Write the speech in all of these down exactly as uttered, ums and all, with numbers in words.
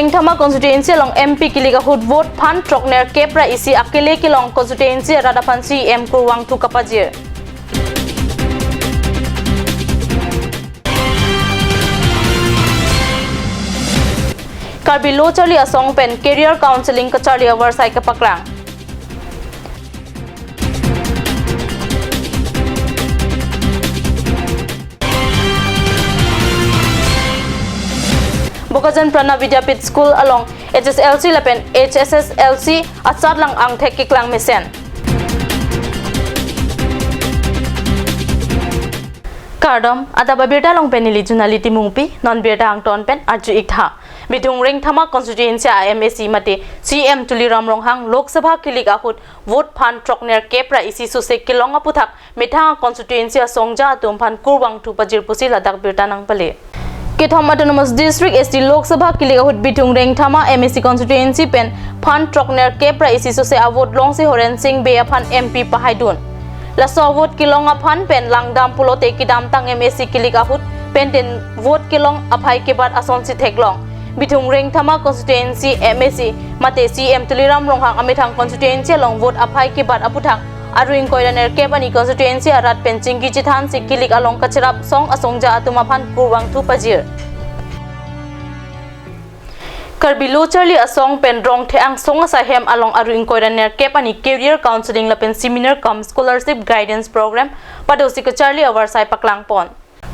Rengthama constituency along M P kilik ahut vote phan throknerkep ra isi akele kelong constituency arat aphan C E M kurvangthu kapajir. Karbi Lo Charli Asong pen career counselling kacharli avarsai kapaklang. Bokajan Pranab Vidyapith School along H S L C lapen H S S L C asatlang angthek keklang mesen. Kardom, adap abirta along pen neli Junali Timungpi, non birta angton pen arju-ik tha. Bithung Rengthama constituency a M A C mate C E M Tuliram Ronghang Lok Sabha kilik ahut vote phan throknerkep ra isi sose kelong aputhak methang constituency asongja atum aphan kurvangthu pajir pusi ladak birta nangpale. Kethom Autonomous District S T Lok Sabha kilik ahut Bithung Rengthama M A C constituency pen phan throknerkep ra isi sose avote longsi Horen Sing Bey aphan M P pahaidun. Laso avote kelong aphan pen langdam pulote kedamtang M A C kilik ahut pen den vote kelong aphai kebat asonsi theklong. Bithung Rengthama constituency M A C mate C E M Tuliram Ronghang amethang constituency along vote aphai kebat aputhak aru ingkoi ra nerkep ani constituency arat pen chingki chethansi kilik along kacherap song asongja atum aphan kurvangthu pajir. Karbi Lo Charli Asong pen Rongtheang Song Asai Hem along aru ingkoi ra nerkep ani career counselling lapen seminar cum scholarship guidance program padosi kacharli avarsai paklangpon.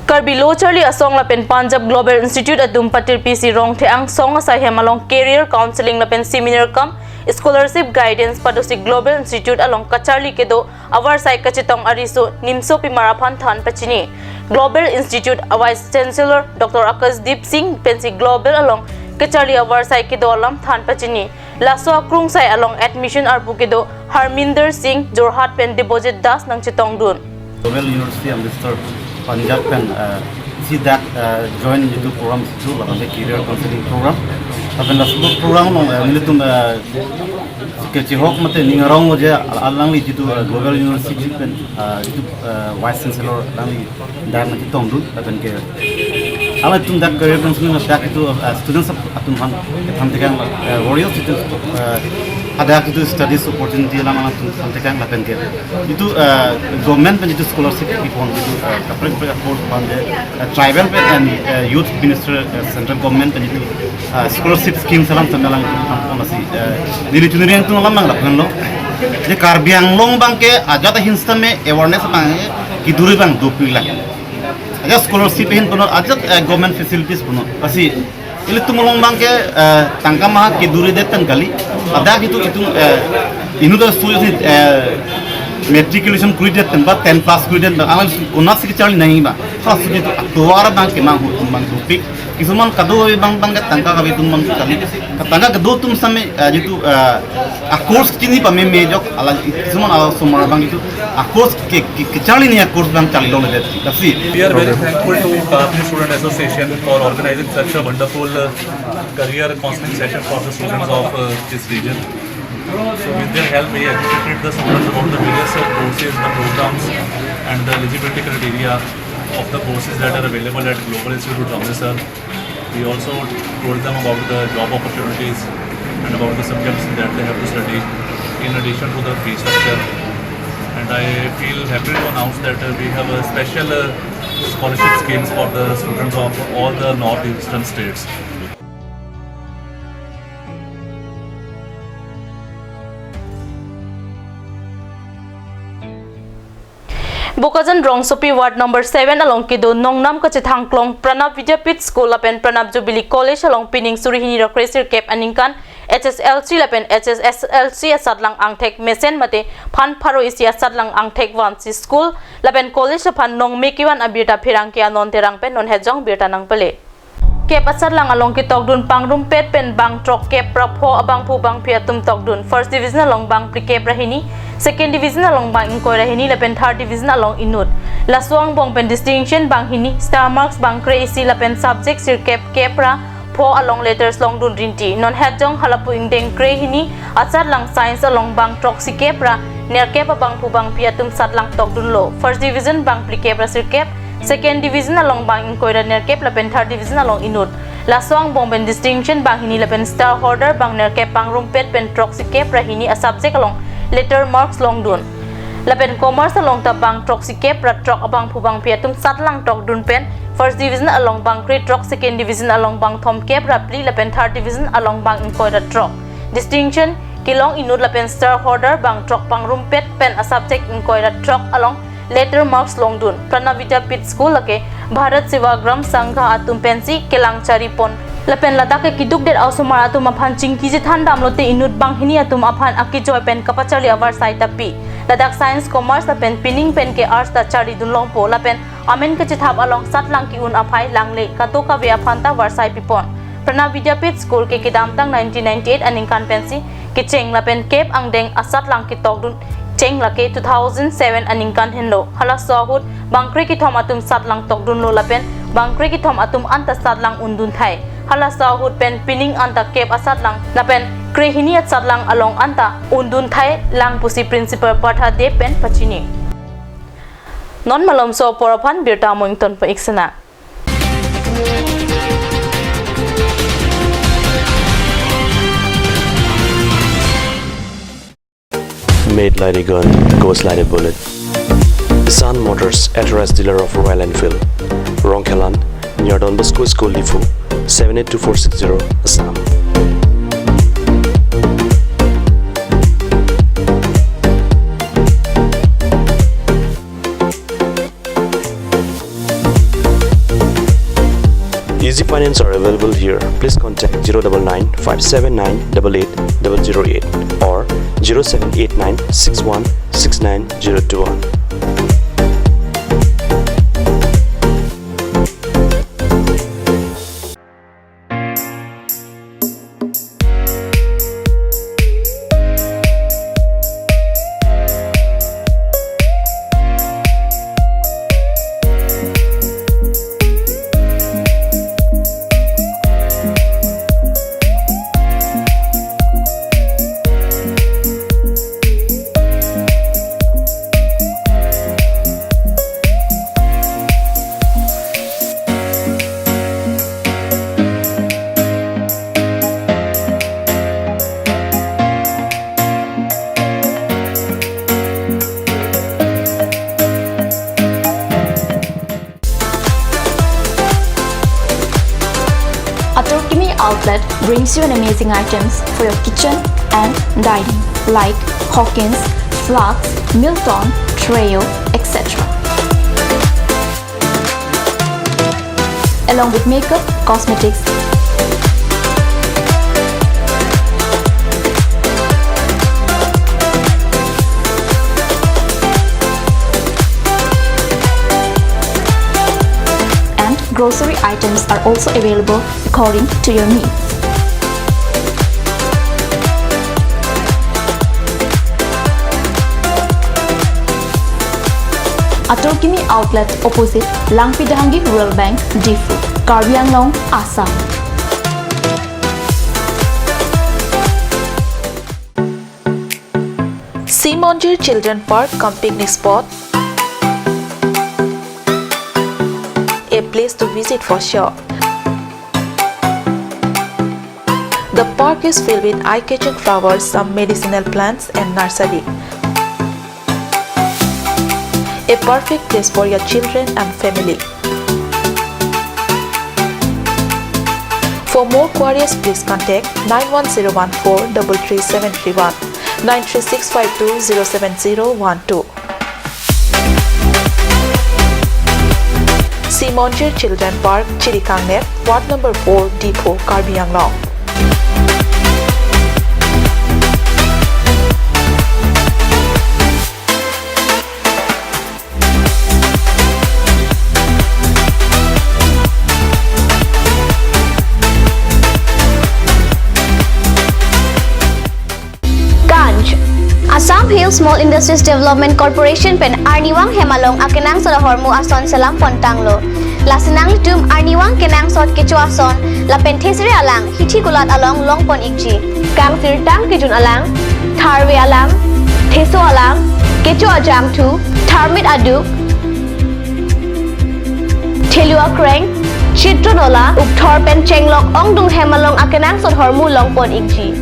Karbi Lo Charli Asong lapen Punjab Global Institute atum patirpisi Rongtheang Song Asai Hem along career counselling lapen seminar cum scholarship guidance padosi Global Institute along kacharli kedo avarsai kachetong ariso nimso pimar aphan than pachini. Global Institute a Vice Chancellor Doctor Akashdeep Singh pensi Global along kacharli avarsai kedo alam than pachini. Laso akrungsai along admission arpu kedo Harminder Singh Jorhat pen Debojit Das nangchetongdun. Global University Amritsar, Punjab pen, uh, isi dak, uh, join jitu program jitu labangke career counselling program. Lapen laso program along, uh, nelitum, uh, kechihok mate ning arong je al-, alangli jitu, uh, Global University pen, uh, jitu, uh, Vice Chancellor alangli dak nangchetongdun lapenke alangtum dak career counselling dak jitu, uh, students atum aphan than tekang, uh, various jitu, uh, hadak jitu studies opportunity alam alangtum than tekang lapenke jitu, uh, government pen jitu scholarship kipon jitu, uh, kaprek kaprek course aphan de, uh, tribal pen and, uh, youth minister, uh, central government pen jitu, uh, scholarship scheme alam tanda lang jitu aphan pon lasi, uh, neli chunri angtung alam nang lapen lo. Je Karbi Anglong abangke ajat ahin sitame awareness abang keduri abang dopiklang. Ajat scholarship ahin punon, ajat, eh, government facilities punon. Lasi ilitum along abangke, eh, tangka maha keduridet pen kali. Ladak itum, itum, eh, inut aso isi, eh, matriculation kuridet pen ba ten pass kuridet pen, alang konatsi kacharli nangji ba. Lasi itum atovar abangke manghu atum abang dopik. Kisuman kado abang abangke tangka kave atum abang kali. Tangka kado atum sitame, eh, jitu, eh, a-course chini pameme ajok, ala kisuman asomar abang jitu a-course ke, ke, kecharli ni a-course abang charli longledet. Lasi. We are very thankful to Karbi Student Association for organizing such a wonderful, uh, career counseling session for the students of, uh, this region. So with their help, we educated the students about the various, uh, courses, the programs, and the eligibility criteria of the courses that are available at Global Institute Amritsar. We also told them about the job opportunities and about the subjects that they have to study in addition to the fee structure. And I feel happy to announce that, uh, we have a special, uh, scholarship schemes for the students of all the northeastern states. Bokajan Rongsopi Ward number seven along kedo nongnam kachethangklong Pranab Vidyapith School lapen Pranab Jubilee College along pining suri hini ra kre sirkep aningkan H S L C lapen H S S L C asatlang angthek mesen mate phan pharo isi asatlang angthek vansi school lapen college aphan nongme kevan abirta pherangke Anon Terang pen non hejong birta nangpale. Kep asatlang along ketokdun pangrumpet pen bang throkkep ra pho abangphu bangphi atum tokdun. First division along bang phlikep ra hini, second division along bang ingkoi ra hini lapen third division along inut. Laso angbong pen distinction bang hini, star marks bang kre isi lapen subject sirkep kep ra pho along letters longdun rinti. Non hejong halapu ingdeng kre hini asatlang science along bang throksikep ra nerkep abangphu bangphi atum satlang tokdunlo. First division bang phlikep ra sirkep, second division along bang ingkoi ra nerkep lapen third division along inut. Laso angbong pen distinction banghini lapen star holder bang nerkep pangrumpet pen throksi kep ra hini a subject along letter marks longdun. Lapen commerce along ta bang throksi kep ra throk abangphu bangphi atum satlang tokdun pen first division along bang kre throk, second division along bang thomkep ra phli lapen third division along bang ingkoi ra throk. Distinction kelong inut lapen star holder bang throk pangrumpet pen a subject ingkoi ra throk along letter marks longdun. Prana Vidyapith School lake Bharat Sevagram Sangha atum pensi kelang charipon. Lapen ladak ke keduk det a-osomar atum aphan chingki chethan damlote inut banghini atum aphan akejoi pen kapacharli avarsai ta pi. Ladak science, commerce lapen pining pen ke arts ta charlidun longpo lapen amen kachethap along satlang ke-un aphai langle kadokave aphan ta varsai pipon. Prana Vidyapith School ke kedamtang nineteen ninety-eight aningkan pensi kecheng lapen kep angdeng asatlang ketokdun cheng lake two thousand seven aningkan henlo. Halaso ahut bang kre kethom atum satlang tokdunlo lapen bang kre kethom atum anta satlang undun thai. Halaso ahut pen pining anta kep asatlang lapen kre hini asatlang along anta undun thai lang pusi Principal Partha Dey pen pachini. Non malomso apor aphan birta mo ingtonpo ik sena. Made like a gun, goes like a bullet. Sun Motors, authorized dealer of Royal Enfield. Rongkhelan, near Don Bosco School, Diphu, seven eight two four six zero, Assam. Easy finance are available here. Please contact zero double nine five seven nine double eight double zero eight or zero seven eight nine six one six nine zero two one. Atur Kimi Outlet brings you an amazing items for your kitchen and dining, like Hawkins, flasks, Milton, Treo, et cetera. Along with makeup, cosmetics, and grocery items are also available according to your needs. Atur Kimi Outlet, opposite Langpidhangi Rural Bank, Diphu, Karbi Anglong, Assam. Simonjir Children Park cum picnic spot, a place to visit for sure. The park is filled with eye-catching flowers, some medicinal plants, and nursery. A perfect place for your children and family. For more queries, please contact nine one zero one four double three seven three one, nine three six five two zero seven zero one two. Simonjir Children Park, Chirikangnet, Ward number four, Diphu, Karbi Anglong. Ganj. Assam Hill Small Industries Development Corporation pen arnivang hem along akenangsot ahormu ason selam pontanglo. Lasi nanglitum arnivang kenangsot kecho ason lapen thesere alang hithi kulat along longpon ikji. Kangsirtang kejun alang, tharve alang, theso alang, kecho ajangthu, tharmit aduk, thelu akreng, Chitronola, Ukthor pen Chenglok ongdung hem along akenangsot ahormu longpon ikji.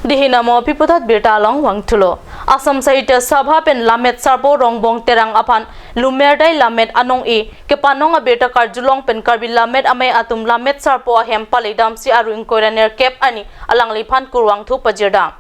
Dihina mo piputat birta along vangthulo. Assam Sahitya Sabha pen Lammet Sarpo Rongbong Terang aphan Lumerdai Lammet Anong-e kepanong abirta karjulong pen Karbi Lammet Amei atum Lammet Sarpo ahem paledamsi aru ingkoi ra nerkep arni alangliphan kurvangthu pajirdam.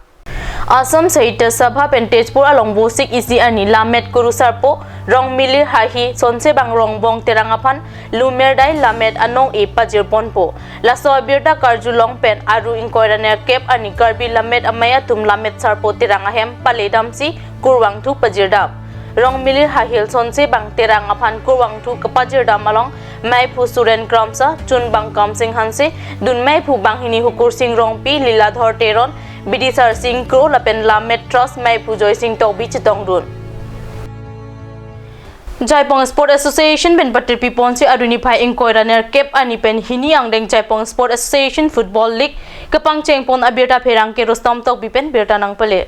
Assam Sahitya Sabha pen Tezpur along Vosik isi arni Lammet Kuru Sarpo Rongmilir Haihil Sonsebang Rongbong Terang aphan Lumerdai Lammet Anong-e pajirponpo. Laso abirta karjulong pen aru ingkoi ra nerkep arni Karbi Lammet Amei atum Lammet Sarpo Terang ahem paledamsi kurvangthu pajirdam. Rongmilir Haihil Sonsebang Terang aphan kurvangthu kapajirdam along meiphu Suren Kramsa, chunbang Kamsing Hanse, dun meiphu banghini Hukursing Rongpi, Liladhor Teron, Bidisar Sing Kro lapen Lammet Trust meiphu Joysing Tokbi chetongdun. Jaipong Sport Association pen patirpiponsi aru niphai ingkoi ra nerkep arni pen hini angdeng Jaipong Sport Association Football League kepangchengpon abirta pherangke Rustom Tokbi pen birta nangpale.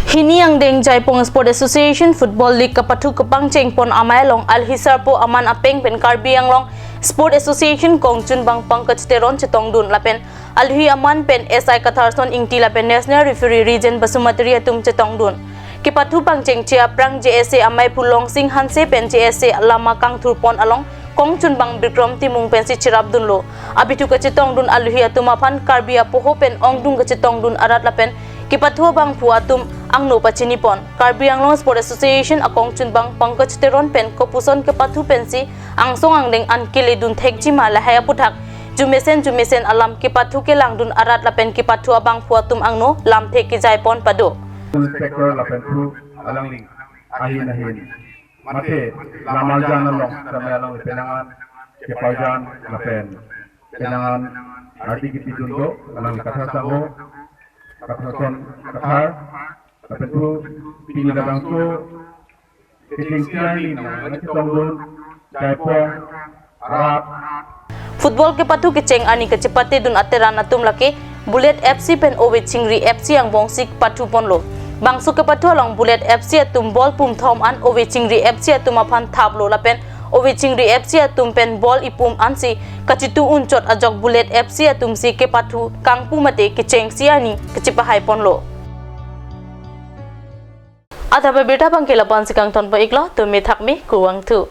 Hini angdeng Jaipong Sport Association Football League kapathu kepangchengpon amei along alhi sarpo aman apeng pen Karbi Anglong Sport Association kongchunbang Pankaj Teron chetongdun lapen alhi aman pen S I Katharson Ingti lapen National Referee Rijen Basumatary atum chetongdun. Kepathu pangchengche aphrang J S A ameiphu Longsing Hanse pen J S A lama kangthurpon along kongchunbang Bikram Timung pensi cherapdunlo. Abithu kachetongdun alhi atum aphan Karbi apoho pen ongdung kachetongdun arat lapen kepathu abangphu atum angno pachinipon. Karbi Anglong Sport Association akongchunbang Pankaj Teron pen kopuson kepathu pensi angsong angdeng an keledun thekjima lahai aputhak jumesen jumesen alam kepathu kelangdun arat lapen kepathu abangphu atum angno lamthe kejaipon pado. Inspector lapen thu alangli ahin ahin mate lamarjan along sampai along penangan keparjan lapen penangan arti kipidun do alang Kathar Sangho, Katharson Kathar, lapen thu pini labangso kechengsi arni nangchetongdun Jaipong arat. Football kepathu kecheng arni kachepatedun ateran atum lake Bullet F C pen Ove Chingri F C angbongsi pathuponlo. Bangso kepathu along Bullet F C atum ball pumthom an Ove Chingri F C atum aphan thaplo lapen Ove Chingri F C atum pen ball ipum ansi kachetu unchot ajok Bullet F C atumsi kepathu kangpu mate kechengsi arni kachepahaiponlo. Adap abirta abangke lapu-ansi kangtonpo iklo, tumi thakmi, kurvangthu.